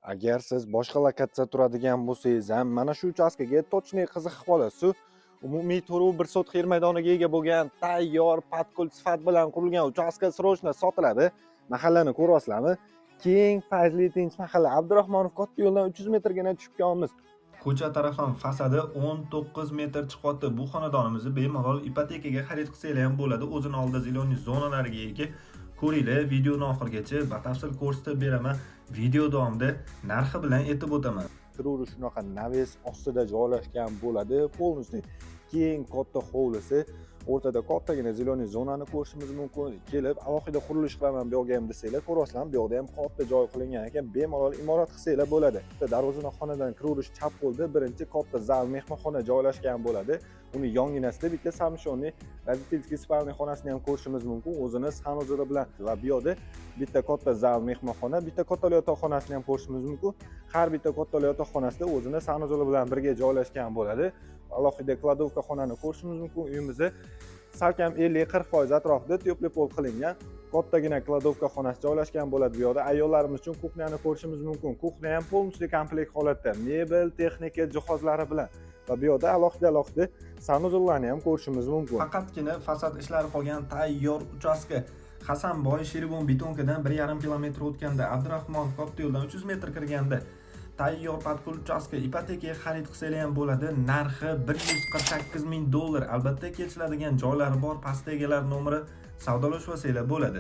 Agar siz boshqa lokatsiyada turadigan bo'lsangiz ham, mana shu uchastkaga точный qiziqib qolasiz. Umumiy 4,1 sotix yer maydoniga ega bo'lgan, tayyor, под ключ sifat bilan qurilgan uchastka срочно sotiladi. Mahallani ko'ryapsizlarmi? Keng, fayzli, tinch mahalla. Abdurahmonov katta yo'ldan 300 metrgina tushib kelamiz. Ko'cha tarafdan fasadi 19 metr chiqyapti. Bu xonadonimizni bemalol ipotekaga xarid qilsanglar ham bo'ladi. O'zini oldida зелёный zonalariga ega. Ko'ringlar, videoni oxirigacha batafsil ko'rsatib beraman. Video davomida narxi bilan aytib o'taman. Kiraverish shunaqa навес ostida joylashgan bo'ladi. Полностью keng, katta hovlisi, o'rtada kattagina зеленый zonani ko'rishimiz mumkin. Kelib alohida qurilish qilaman bu yoqga ham desanglar, ko'ryapsizlarmi, bu yoqda ham katta joy qilingan ekan, bemalol imorat qilsanglar bo'ladi. Darvozani xonadan kiraverish chap qo'lda birinchi katta zal, mehmonxona joylashgan bo'ladi. Uni yonginasida bitta совмещенный родительский спальный xonasini ham ko'rishimiz mumkin o'zini санузел i bilan. Va bu yoqda bitta katta zal, mehmonxona, bitta kattalar yotoqxonasini ham ko'rishimiz mumkin. Har bitta kattalar yotoqxonasida o'zini санузел i bilan birga joylashgan bo'ladi. Alohida кладовка xonani ko'rishimiz mumkin. Uyimizni salkam 50-40% atrofida тёплый пол qilingan kattagina кладовка xonasi joylashgan bo'ladi. Bu yoqda ayollarimiz uchun кухня ni ko'rishimiz mumkin. Кухня ham полностью komplekt holatda, mebel, texnika jihozlari bilan. Va bu yoqda alohida alohida санузел larni ham ko'rishimiz mumkin. Faqatgina fasad ishlari qolgan tayyor uchastka. Hasanboy Sheribon betonkadan 1,5 kilometr o'tganda, Abdurahmon katta yo'ldan 300 metr kirganda tayyor под ключ uchastka, ipotekaga xarid qilsanglar ham bo'ladi. Narxi 148 ming dollar. Albatta, kelishiladigan joylari bor. Pastda egalari nomeri, savdolashib olsanglar bo'ladi.